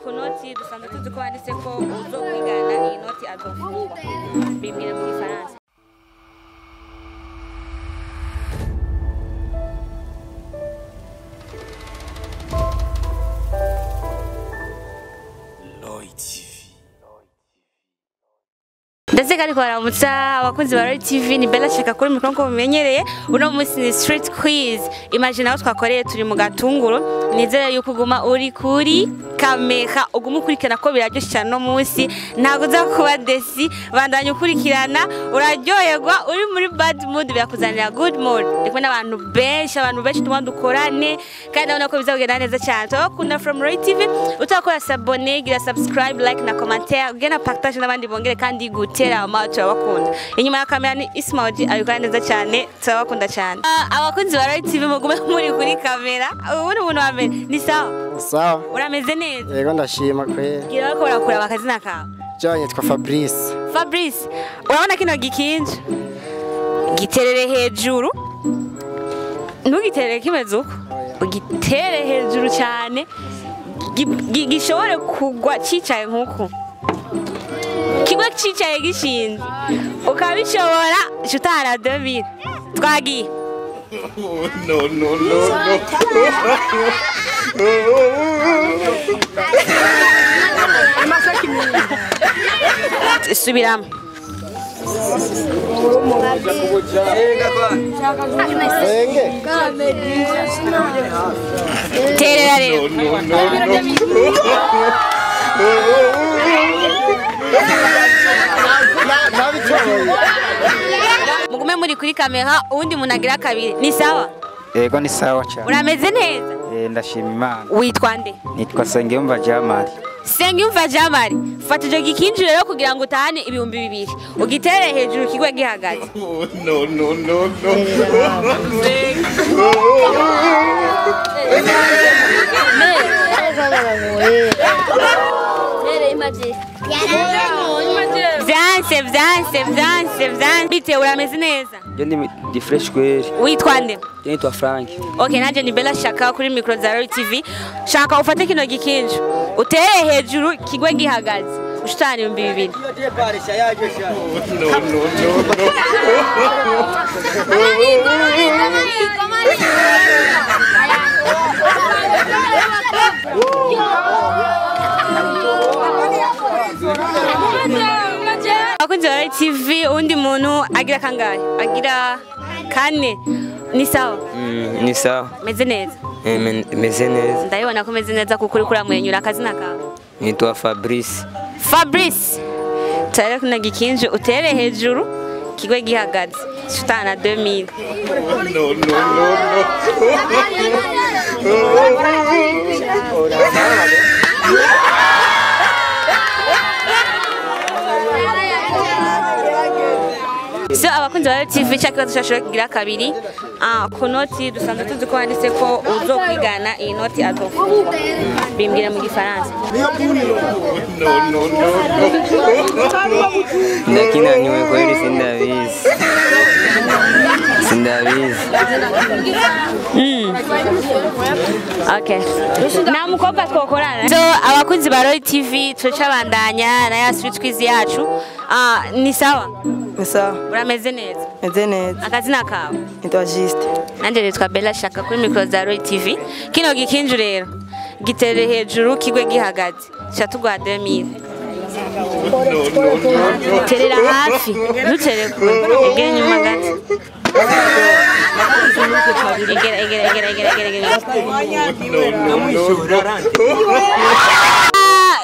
Ku noti dusanzwe tuzi ko handitse ko uzokwigana iyi noti azofungwa. Bimbwire mu Gifaransa. Lloyd TV. Ndetse kandi baramutsa abakunzi ba Royal TV, ni Bella Shaka kuri mikoro nko mumenyereye. Uno munsi ni street quiz. Imagine aho twakoreye, turi mu Gatunguru. Nizere yuko uguma uri kuri kamera, uguma ukurikirana ko biraryoshye cyane. Uno munsi ntabwo uza kuba déçu, bandanya ukurikirana, uraryoherwa. Uri muri bad mood, birakuzanira good mood. Ndi kumwe n'abantu benshi, abantu benshi tuma dukorane, kandi ndabona ko bizagenda neza cyane. Turabakunda from Royal TV. Utakora s'abonner, gira subscribe, like na commentaire, ugena partage n'abandi bongere kandi guterama. Turabakunda. Inyuma ya kamera ni Ismail G, abikora neza cyane. Turabakunda cyane. Abakunzi ba Royal TV, mugume muri kuri kamera. Ubu ni umuntu wa mbere. Ni sawa? Sawa. Urameze neza? Yego, ndashima kweli. Gira ko barakura akazina kawe. Jewe nitwa Fabrice. Fabrice, urabona kino gikinja, giterere hejuru. Ntugiterere kimeze uko, ugitere hejuru cyane, gishobore kugwa cicaye nk'uku, kigwe cicaye gishinze. Ukabishobora, shutara 2000. Twagiye. No, no, no, no. Subiramo. Enge. Terera rero. No, no, no. Nabitoye. Mugume muri kuri kamera. Uwundi muntu agira kabiri. Ni sawa? Yego, ni sawa cyane. Urameze neza? Ndashima Imana. Witwa nde? Nitwa Sengiyumva Jamali. Sengiyumva Jamari, fata icyo gikinju rero kugira ngo utahane 2000, ugitere hejuru kigwe gihagaze. No, no, no, no. Vyanse, vyanse, vyanse, vyanse. Bite, urameze neza? Je ndi fresh kweli. Witwa nde? Je nitwa Frank. Okay, nanje ni Bella Shaka kuri micro za Royal TV. Shaka ufate kino gikinju, utere hejuru kigwe gihagaze, ushitane 2000. No, no, no, no. Abakunzi ba Royal TV, undi muntu agira kangahe? Agira kane. Ni sawa? Ni sawa. Meze neza? Meze neza. Ndabibona ko meze neza kuko uriko uramwenyura. Akazina kawe? Nitwa Fabrice. Fabrice, tere kuna gikinju, utere hejuru kigwe gihagaze, shutana 2000. No, no, no, no. So abakunzi ba TV, cya kibazo cyashobora kugira kabiri. Ku noti dusanzwe tuzi ko handitse ko uzokwigana iyi noti azofungwa. Bimbwira mu Gifaransa. No, no, no, no. Ndakinaniwe kweli, sindabizi. Sindabizi. Okay. Nta mukobwa twokorana. So abakunzi ba Royal TV, turacabandanya na ya street quiz yacu. Ni sawa? Ni sawa. Urameze neza? Meze neza. Akazina kawe? Nitwa Juste. Nanje nitwa Bella Shaka kuri micro za Royal TV. Kino gikinju rero, gitere hejuru kigwe gihagaze, chatugwa 2000. No, no, no, no. Terera hafi, ntutere kure, egera inyuma gato. Egera, egera, egera, egera, egera, egera. No, no, no, no.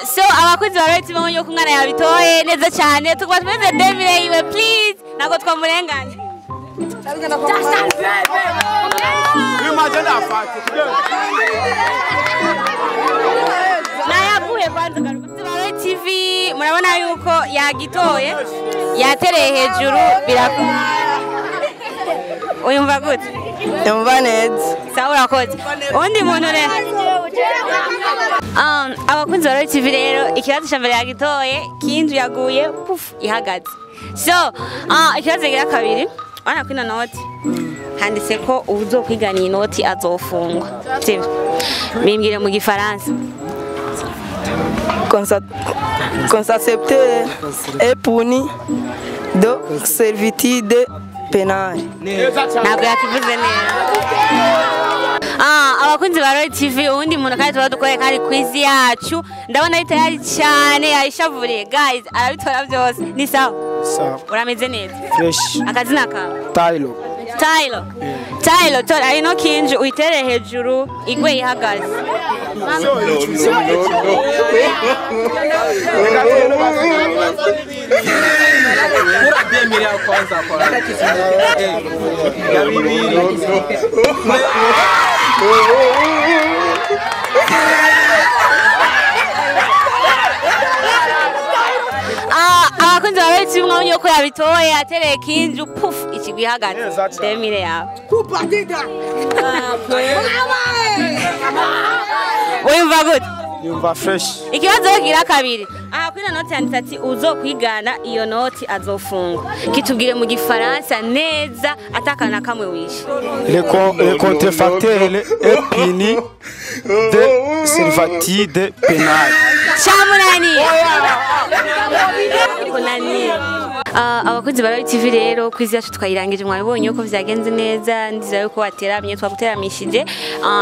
So abakunzi ba Royal TV, babonye ko umwana yabitoye neza cyane. Tuguma tumeze 2000 yiwe, please, ntabwo twamurenganya. Nayaguye kwanza. Garuka ba Royal TV, murabona yuko yagitoye, yatereye hejuru, birakunda. Uyumva gute? Ndumva neza. Sawa, urakoze. Undi muntu rero. Abakunzi ba Royal TV rero, ikibazo cya mbere yagitoye, kinju yaguye puf ihagaze. So ikibazo kigira kabiri, urabona ko ino noti handitse ko uzokwigana iyi noti azofungwa, sibyo? Bimbwire mu Gifaransa. Contracepteur est puni de servitude pénale. Ntabwo yakivuze neza. Abakunzi ba Royal TV, uwundi muntu kandi tuba dukore kandi quiz yacu, ndabona ari tayari cyane, yayishavuriye guys, arabitora byose. Ni sawa? Sawa. Urameze neza? Fresh. Akazina kawe? Tylo. Tylo. Tylo, tora ino kinju uyitere hejuru igwe ihagaze. No, no, no, no. Abakunzi ba Royal TV, mwabonye ko yabitoye, atereye kinju puf, ikigwi ihagaze. 2000 yawe. Wumva gute? Yumva fresh. Ikibazo kigira kabiri. Aha kuri ino noti yanditse ati uzokwigana iyo noti azofungwa. Kitubwire mu gifaransa neza atakana kamwe wishe. Le contrefacteur est puni de servitude pénale. Cyamunaniye. Kunaniye. Abakunzi ba Royal TV rero, quiz yacu twayirangije, mwabibonye uko vyagenze neza, ndizera yuko wateramye, twaguteramishije.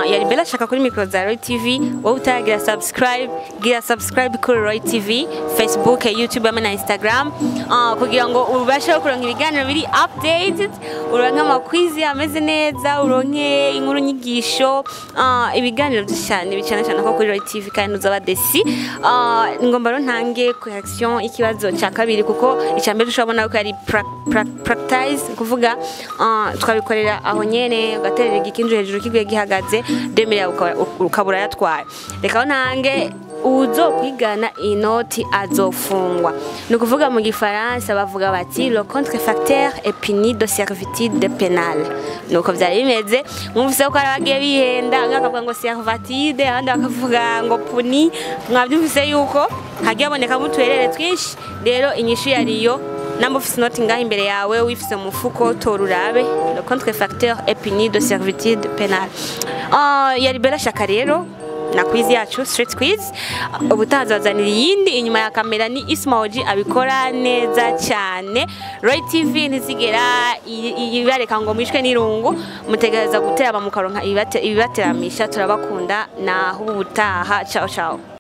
Yari Bella Shaka kuri micro za Royal TV. Wowe utaragira subscribe, gira subscribe kuri Royal TV, Facebook, YouTube hamwe na Instagram, kugira ngo ubashe kuronka ibiganiro biri updated, uronke ama quiz ameze neza, uronke inkuru nyigisho, ibiganiro byinshi cyane bicana cyane ko kuri Royal TV, kandi uzaba desi. Ngomba rero ntange correction ikibazo cya kabiri, kuko icya mbere ushobora ko ari practice, kuvuga twabikorera aho nyene, ugaterera igikinju hejuru kiguye gihagaze, 2000 ukabura yatwaye. Reka ntange uzokwigana inoti azofungwa. Ni ukuvuga mu gifaransa bavuga bati le contrefacteur est puni de servitude pénale. Nuko vyari bimeze, mwumvise ko hari abagiye bihenda, bamwe bakavuga ngo servitude, abandi bakavuga ngo puni. Mwabyumvise yuko hagiye habonekamo utuherere twinshi. Rero inyishu yariyo, namba ufise inoti ngaho imbere yawe, wifise mu mufuko, tora urabe le contrefacteur est puni de servitude pénale. Yari Bella Shaka rero na quiz yacu street quiz. Ubutaha bazanira iyindi. Inyuma ya kamera ni Ismaoji, abikora neza cyane. Royal TV ntizigera ibareka ngo mwishwe n'irungu, mutegereza guterama mukaronka ibibateramisha. Turabakunda, naho ubutaha. Ciao ciao.